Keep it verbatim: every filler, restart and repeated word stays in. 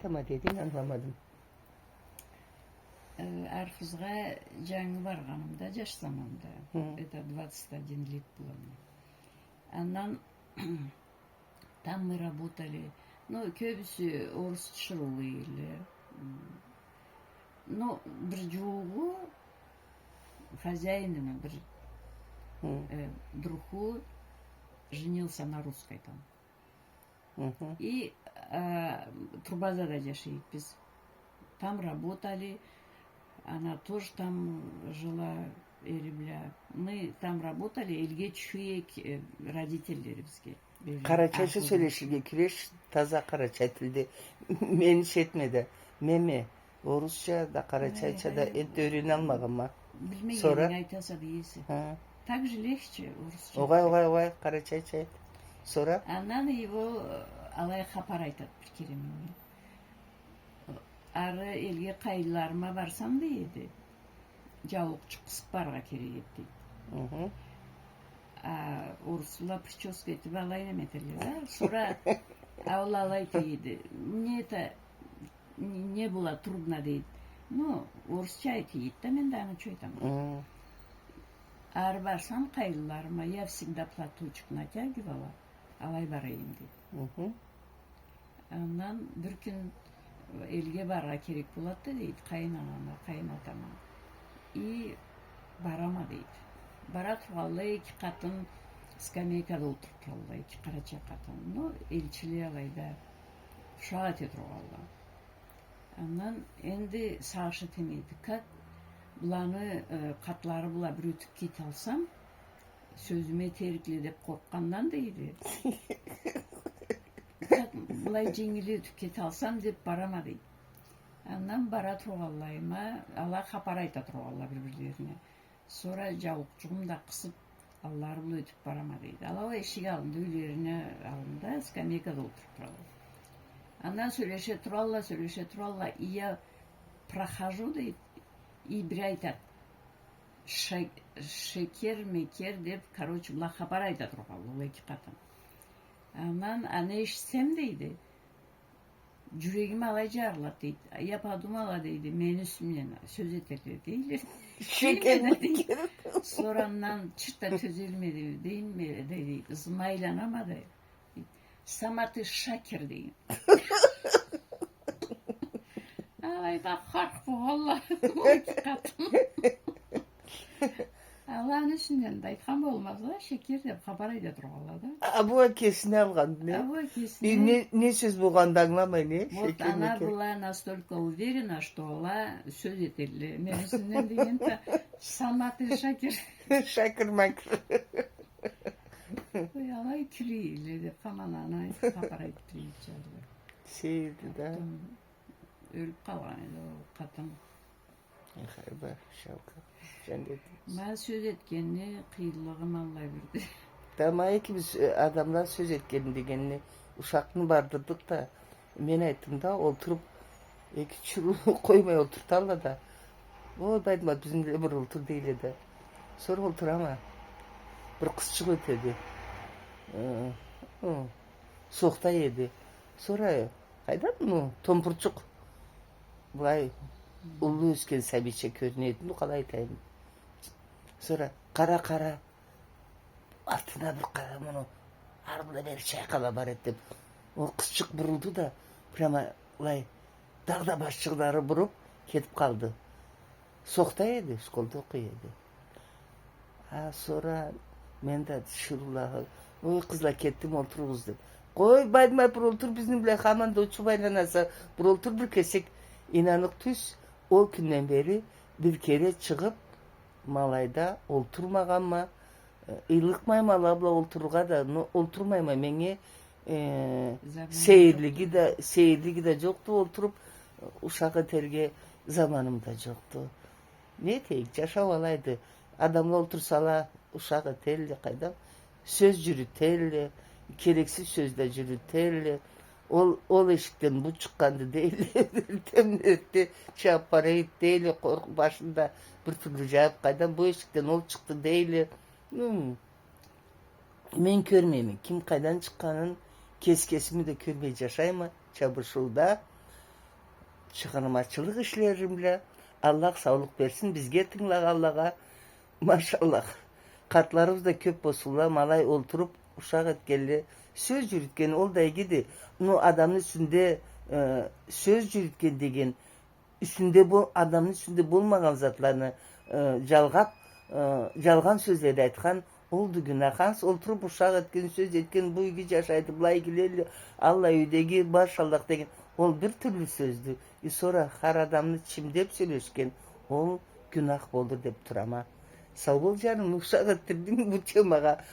Тамам дединг, ангыламадым. Э, Архызгъа джангы баргъанымда, джаш заманда, хы, это двадцать один лет болур. Андан там мы работали. Ну, кёбюсю орус тиширыулу элле. М, ну, бир джууугъу хозяинини бир, хы, э, другу женился на русской там. Мгм. И, а, Турбазада джашай эдик биз. Там работали, она тоже там жила, эри бла. Мы там работали, элге тюшюй эдик, э, родительлерибизге. Къарачайча сёлеширге кюреш, таза къарачай тилде. Мени иш этме да. Меме. Орусча да, къарачайча да, э, энтда юреннгалмагъанма. Билмегенинги айтаса дейсе. Хы. Так же легче орусча. Огъай, огъай, огъай, къарачайча айт. Сора? Андан его, э, алай хапар айтат бир кере меннге. Ары элге къайынларыма барсам, дейди, джаулукъчукъ къысыб барыргъа керек эди, дейди. Хы-хы. А орусла причёска этиб алай неме этелле да. Сора ол алай дейди. Мне это не было трудно, дейди. Ну, орусча айта эди да, мен да аны чойтама. Хы. Ары барсам, къайынларыма, я всегда платочек натягивала, алай бара эдим, дейди. Хы-хы. Андан бир кюн элге барыргъа керек болады да, дейди, къайын анама, къайын атама. И барама, дейди. Бара тургъанлай, эки къатын скамейкада олтуруб туралла, эки къарачай къатын. Ну, элчиле алайда ушакъ эте тургъанла. Андан энди сагъыш этеме, дейди, как быланы, э, къатлары бла бир ётюб кеталсам, сёзюме этерикле деб къоркъгъандан, дейди. Как былай дженгил ётюб кеталсам деб барама, дейди. Андан бара тургъанлайыма, ала хапар айта тургъанла бир-бирлерине. Сора джаулукъчугъум да къысыб, аллары бла ётюб барама, дейди. Ала ол эшик аллында, юйлерини аллында, скамейкада олтуруб туралла. Андан сёлеше туралла, сёлеше туралла, и я прохожу, дейди, и бири айтат: «Ше-, шекер-мекер», — деб, короче, была хапар айта тургъанла ол эки къатын. Андан аны эшитсем, дейди, джюрегим алай джарылат, дейди. Я подумала, дейди, мени юсюмден сёз этерле, дейле. Шекер-мекер. Сора андан чырт да тёзелмедим, дейме, дейди, ызыма айланама да. Сама ты шакир, дейме. Алайда харх болгъанла ол эки къатын. Аланы юсюнден да айтхан болмазла, шекер деб хапар айта тургъанла да. А бу а кесине алгъан, не? А бу а кесине. Э, не, не сёз болгъанын да ангыламай, не? Вот, шекер, она была настолько уверена, что ала сёз этерле мени юсюмден деген да, сама ты шакир. Шакир-макир. Ой, алай кюлей элле деб, хаман аны хапар айтыб тургъанча. Сюйюрдю да. Потом ёлюб къалгъан эди ол къатын. Э, хайба, жалко. Джандет. Ма сёз этгенни къыйынлыгъы ма алай бирди. Да ма экибиз, э, адамла сёз этгенни дегенни, ушакъны бардырдыкъ да, мен айтдым да, олтуруб, эки-юч къоймай олтурталла да. Ой, Байдымат, бизни бла бир олтур, дейле да. Сора олтурама. Бир къызчыкъ ётеди. Э, э, сохта эди. Сора, къайдам, ну, томпурчукъ. Былай уллу ёсген сабийча кёрюнеди, ну, къалай айтайым. Сора, къара, къара. Артына бир къара, муну ары бла бери чайкъала бара эди, деб. Ол къызчыкъ бурулду да, прямо былай, дагъыда башчыгъын ары буруб, кетиб къалды. Сохта эди, школда окъуй эди. А сора мен да тиширыулагъа: «Ой, къызла, кетдим, олтуругъуз», — деб. «Къой, Байдымат, бир олтур бизни бла, хаман да учуб айланаса, бир олтур бир кесек». Ийнаныкъ тюз, ол кюнден бери бир кере чыгъыб, ма алайда олтурмагъанма, э, ыйлыкъмайма ала бла олтурургъа да, но олтурмайма, меннге, э, сейирлиги да, сейирлиги да джокъду, олтуруб, э, ушакъ этерге заманым да джокъду. Не этейик, джашау алайды. Адамла олтурсала, ушакъ этелле, къайдам, сёз джюрютелле, керексиз сёз да джюрютелле. Ол, ол эшикден бут чыкъгъанды дейле, эртден эртде чабыб бара эди дейле, къоркъ-, башын да бир тюрлю джайыб, къайдам, бу эшикден ол чыкъды дейле. Хм. Мен кёрмейме ким къайдан чыкъгъанын, кес-кесими да кёрмей джашайма, чабышыуда. Чыгъармачылыкъ ишлерим бла. Аллах саулукъ берсин бизге, тынгылагъанлагъа. Машаллах. Къартларыбыз да кёп болсунла, ма алай олтуруп, ушакъ этгенле, сёз джюрютген, ол да игиди. Но адамны юсюнде, э, сёз джюрютген деген, юсюнде бол-, адамны юсюнде болмагъан затланы, э, джалгъап, э, джалгъан сёзлени айтхан, олду гюнах. Ансы олтуруп ушакъ этген, сёз этген, бу иги джашайды, былай игиледи, аллай юйдеги, машаллах деген, ол бир тюрлю сёздю. И сора хар адамны чимдеп сёлешген, ол гюнах болду деп турама. Сау бол, джаным, ушакъ этдирдинг бу темагъа.